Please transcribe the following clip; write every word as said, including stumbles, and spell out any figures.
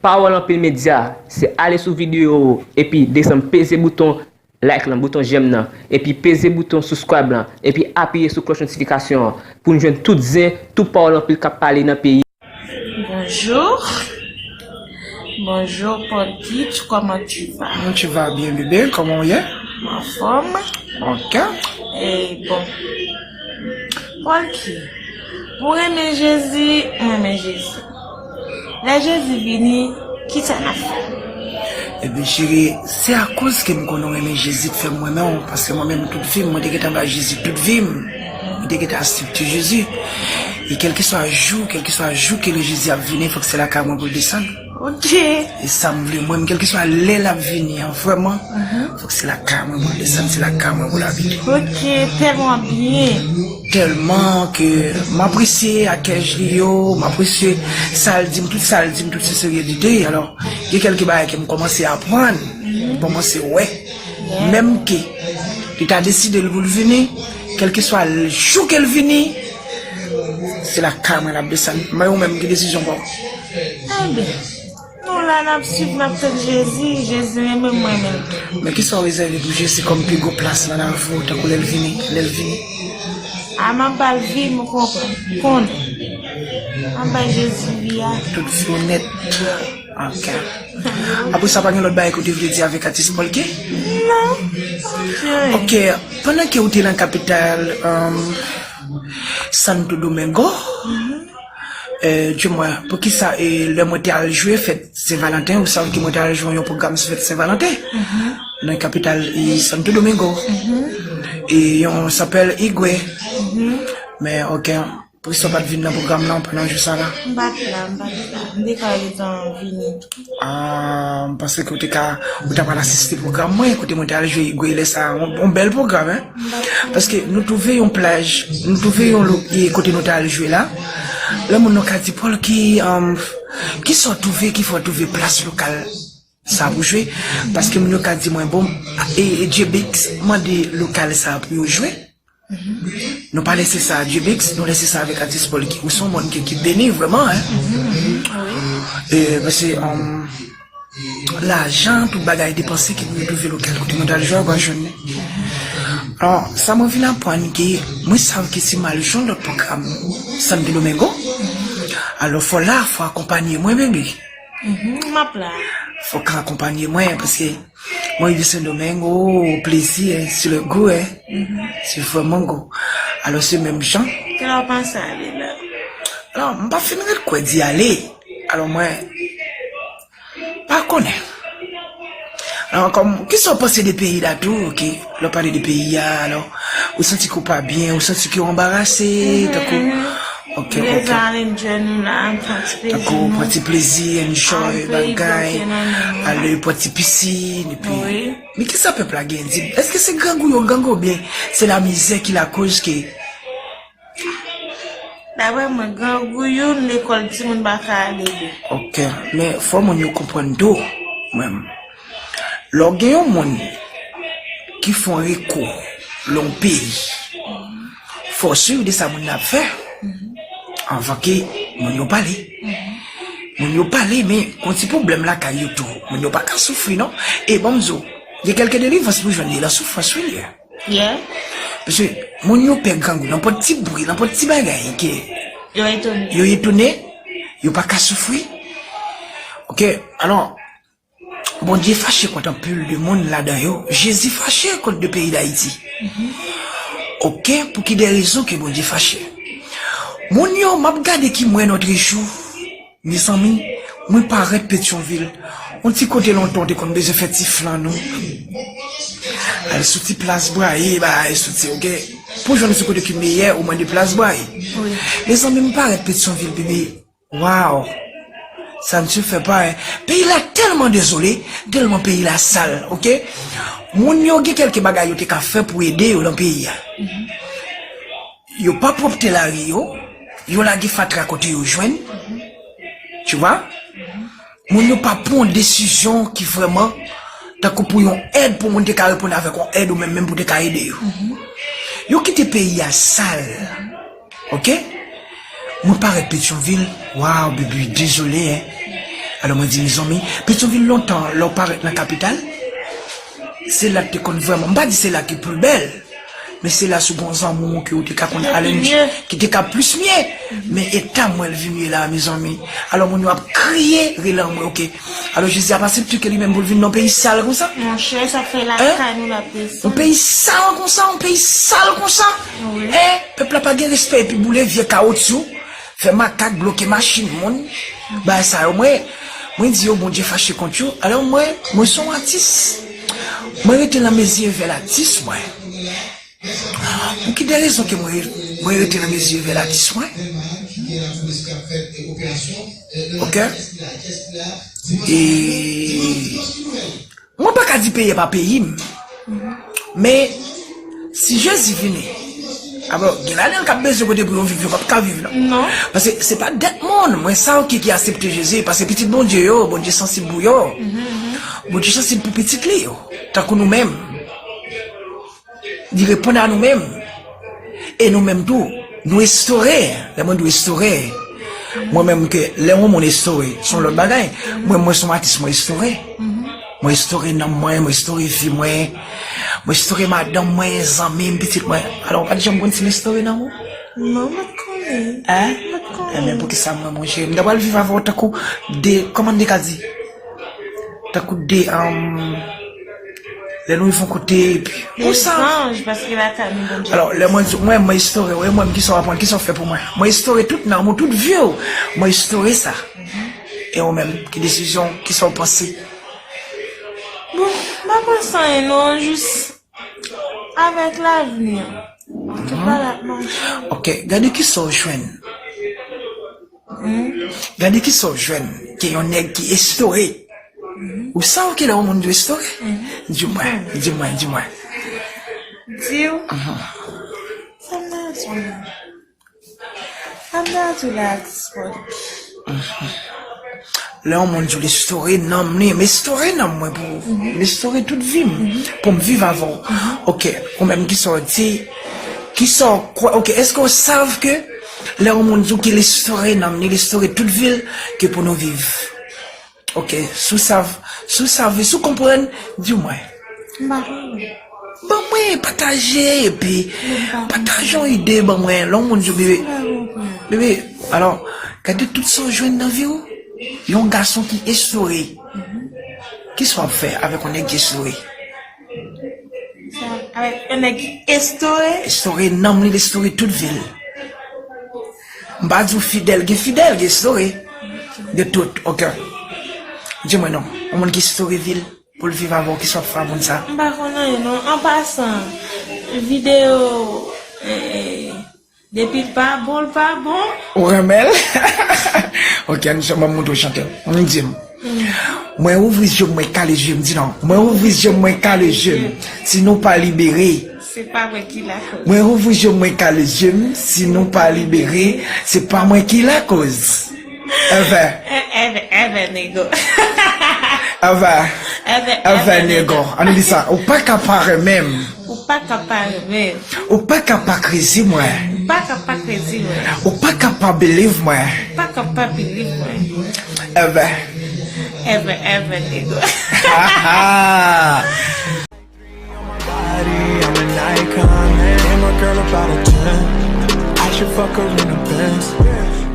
Pawòl Anpil Medya, se ale sou videyo epi desann peze bouton like lan, bouton j'aime nan, epi peze bouton subscribe lan, epi apiye sou klòch notifikasyon an pou n jwenn tout zen, tout pawòl anpil k ap pale nan peyi. Bonjour. Bonjour, Paul Kitsch, comment tu vas? Tu vas bien, bébé? Comment on est? En forme. Ok. E bon. Paul Kitsch, ou renmen Jezi? Mwen renmen Jezi. Lè Jezi vini, kisa n ap fè? Ebyen, cheri, se akoz ke m konnen w renmen Jezi k fè m renmen w, paske mwen menm, tout vi m, mwen te gentan bay Jezi tout vi m. Mwen te gentan aksepte Jezi. E kèlkeswa jou, kèlkeswa jou ke Jezi ap vini, fòk se lakay mwen pou l desann. Ok. E sa m vle, mwen, kèlkeswa lè l ap vini an, vrèman, fòk se lakay mwen pou l desann, se lakay mwen pou l abite. Ok, tèlman byen. Tèlman ke m apresye akèy li yo, m apresye sa l di m, tout sa l di m, tout senserite li te ye. Alò, gen kèlke bagay ke m kòmanse aprann, m kòmanse wè. Menm ke li ta deside l pou l vini, kèlkeswa l jou ke l vini, se lakay mwen l ap desann. Men ou menm, ki desizyon pa w? Enben, nou la, n ap swiv, n ap tann Jezi. Jezi renmen m, mwen renmen l tou. Men kisa w rezève pou Jezi kòm pi gwo plas nan lavi w, tankou lè l vini, lè l vini? A, m ap ba l vi m, ou konprann, konnen. M ap bay Jezi vi a. Tout vi w nèt. Ok. Apre sa, pa gen lòt bagay ke w te vle di avèk atis Polky? Non, pa gen. Ok, pandan ke w te nan kapital, um, Santo Domingo, euh, di mwen, poukisa, e, lè mwen te al jwe fèt Sen Valanten, ou sav ke mwen te al jwe yon pwogram sou fèt Sen Valanten, nan kapital, e, Santo Domingo. E yon sapèl Igwe. Men, ok, poukisa w pa t vin nan pwogram lan pandan jou sa la? M pa t la, m pa t la. M te ka gentan vini tou. Ah, m panse ke w te ka, ou ta pral asiste pwogram mwen, kote mwen te al jwe Igwe lè sa, yon, yon bèl pwogram, en. Paske nou twouve yon plaj, nou twouve yon lo-, e kote nou t al jwe la. Lè moun nan ka di, Polky, um, kisa w twouve ki fè w twouve plas lokal sa pou jwe? Paske moun yo ka di mwen, bon, e, e Djebix mande lokal sa pou yo jwe. Nou pa lese sa a Djebix, nou lese sa avèk atis Polky. Ou se yon moun ki, ki beni vrèman, en. E, paske, um, lajan, tout bagay depanse ki pou yo twouve lokal kote mwen t al jwe a, ou pa jwenn li. Alò, sa mwen vin aprann ke mwen sav ke si m al jwenn lòt pwogram Santo Domingo, alò fò la, fò akonpanye mwen, bebe. M ap la. Fò ka akonpanye mwen, paske mwen rive Sendomeng, o, plezi, en, se le gou, en. Se vrèman gou. Alò, se menm jan. Kilè w panse ale la? Alò, m pa fin ret kwè di ale. Alò, mwen, pa konnen. Alò, kòm, kisa w panse de peyi la tou? Ok, lè w pale de peyi a, alò, ou santi ke w pa byen, ou santi ke w anbarase, tankou, ok, ok. Tankou pran ti plezi, enjoy bagay, ale pran ti pisin, epi, men kisa pèp la gen di? Èske se grangou yo grangou oubyen se lamizè ki lakoz ke Daprè mwen, grangou youn, lekòl timoun pa ka ale de. Ok, men fò moun yo konprann tou, mwen. Lè w gen yon moun ki fè yon rekou lè yon peyi, fò w swiv de sa moun nan ap fè anvan ke moun yo pale. Moun yo pale, men gon ti pwoblèm lakay yo tou. Moun yo pa ka soufri, non. E ban m di w, gen kèlke delivrans pou jwenn li lan soufrans, wi, li ye. Yeah. Paske moun yo pè grangou, nan pòt ti bri, nan pòt ti bagay, ke yo etone. Yo etone, yo pa ka soufri. Ok, alò, Bondye fache kont anpil de moun ladan yo. Jezi fache kont de peyi Dayiti. Ok, pou ki de rezon ke Bondye fache? Moun yo, m ap gade ki mwen nòtrejou. Mezanmi, mwen parèt Petyonvil, yon ti kote lontan w te konn bezwen fè ti flan ou. Al sou ti plas Bwaye, bagay soti, ok? Pou jwenn yon ti kote ki meyè, ou mande plas Bwaye. Wi. Mezanmi, m parèt Petyonvil, bebe. Waw! Ça ne se fait pas, hein. Peyi la tèlman dezole, tèlman peyi la sal, ok? Moun yo gen kèlke bagay yo te ka fè pou ede yo nan peyi a. Yo pa pwòpte lari yo, yo lage fatra kote yo jwenn. Tu vois? Moun yo pa pran yon desizyon ki vrèman, tankou pou yon èd, pou moun te ka reponn avèk yon èd ou menm, menm pou te ka ede yo. Yo kite peyi a sal. Ok? Mwen parèt Petyonvil. Waw, baby, dezole, hein. Alò mwen di, mezanmi, Petyonvil lontan, lè w parèt nan kapital, se la k te konn vrèman, m pa di se la ki pli bèl, men se la si w gon zanmi w ke w te ka konn al enjoy, ki te ka plis mye. Men eta m wè l vin ye la, mezanmi. Alò moun yo ap kriye, rele anmwe, oke. Alò Jezi ap aksepte ke li menm pou l vin nan peyi sal konsa? Monchè, sa fè lakay nou l ap desann. Yon peyi sal konsa, yon peyi sal konsa. Wi. Hein? Pèp la pa gen respè epi boule vye kawotchou, fè makak, bloke machin moun. Bagay sa yo, mwen, mwen di yo Bondye fache kont yo. Alò mwen, mwen se yon atis. Mwen rete nan mezi evèl atis mwen. Pou ki de rezon ke mwen, mwen rete nan mezi evèl atis mwen? Oke? E mwen pa ka di peyi a pa peyi m. Men, si Jezi vini, alò, gen ladan l k ap bezwen kote pou yo viv, yo p ap ka viv, non. Non. Paske se pa dèt moun, mwen sa oke ki aksepte Jezi, paske pitit Bondye yo, Bondye sansib pou yo. Bondye sansib pou pitit li yo, tankou nou menm. Li reponn a nou menm. E nou menm tou, nou estore. Lè mwen di w estore, mwen menm ke lè yon moun estore, se yon lòt bagay. Mwen, mwen se yon atis, mwen estore. Mwen estore nanm mwen, mwen estore vi mwen, mwen estore madanm mwen, zanmi m, pitit mwen. Alò, ou pa t janm konn si m estore nanm ou? Non, m pa t konnen. Hein? M pa t konnen. Enben, poukisa mwen, monchè? M ta pral viv avè w tankou de, kòman m te ka di? Tankou de, um, lè nou rive yon kote, epi, konsa. Zanj, paske lakay nou Bondye. Alò, lè mwen di, mwen, mwen estore, wi, mwen, kisa w aprann, kisa w fè pou mwen? Mwen estore tout nanm ou, tout vi w. Mwen estore sa. E ou menm, ki desizyon, kisa w panse? Bon, m pa panse anyen, non, jis avèk lavni an. Tout bagay ap mache. Oke, gade kisa w jwenn. Gade kisa w jwenn ke yon nèg ki estore. Ou sa w ki lè yon moun di estore? Di mwen, di mwen, di mwen. Di w? Sa m nan di w? Sa m nan di w la, atis Pòl. Lè yon moun di w l estore nanm li, m estore nanm mwen pou ou. M estore tout vi m pou m viv avè w. Oke, ou menm kisa w di? Kisa w kwè? Oke, èske w sav ke lè yon moun di w ke l estore nanm li, l estore tout vi l, ke pou nou viv? Oke, si w sav, si w sav, si w konprann, di mwen. M pa konnen. Ban mwen, pataje, epi pataje yon ide ban mwen. Lè yon moun di w, bebe, bebe, alò, gade tout sa w jwenn nan vi w. Yon gason ki estore. Kisa w ap fè avèk yon nèg ki estore? Sa, avèk yon nèg ki estore? Estore nanm li, estore tout vi l. M pa di w fidèl, gen fidèl, gen estore. Gen tout, oke. Di mwen non, yon moun ki estore vi l pou l viv avè w, kisa w ap fè a moun sa? M pa konn anyen non. An pasan, videyo, eh, eh, depi l pa bon, l pa bon. Ou renmen l? Oke, ann, ban m montre w chante. Ann di m. Mwen ouvri je m, mwen kale je m, di non. Mwen ouvri je m, mwen kale je m. Si nou pa libere. Se pa mwen ki lakoz. Mwen ouvri je m, mwen kale je m. Si nou pa libere, se pa mwen ki lakoz. Èvè. Èvè, èvè, nego. Èvè. Èvè, èvè, nego. Ann di sa, ou pa ka pa renmen m. Ou pa ka pa renmen m. Ou pa ka pa krezi mwen. Ou pa ka pa krezi mwen. Ou pa ka pa believe mwen. Ou pa ka pa believe mwen. Èvè. Èvè, èvè, nego. Body, I'm an icon, man. And my girl about a ten. I should fuck her in the Benz.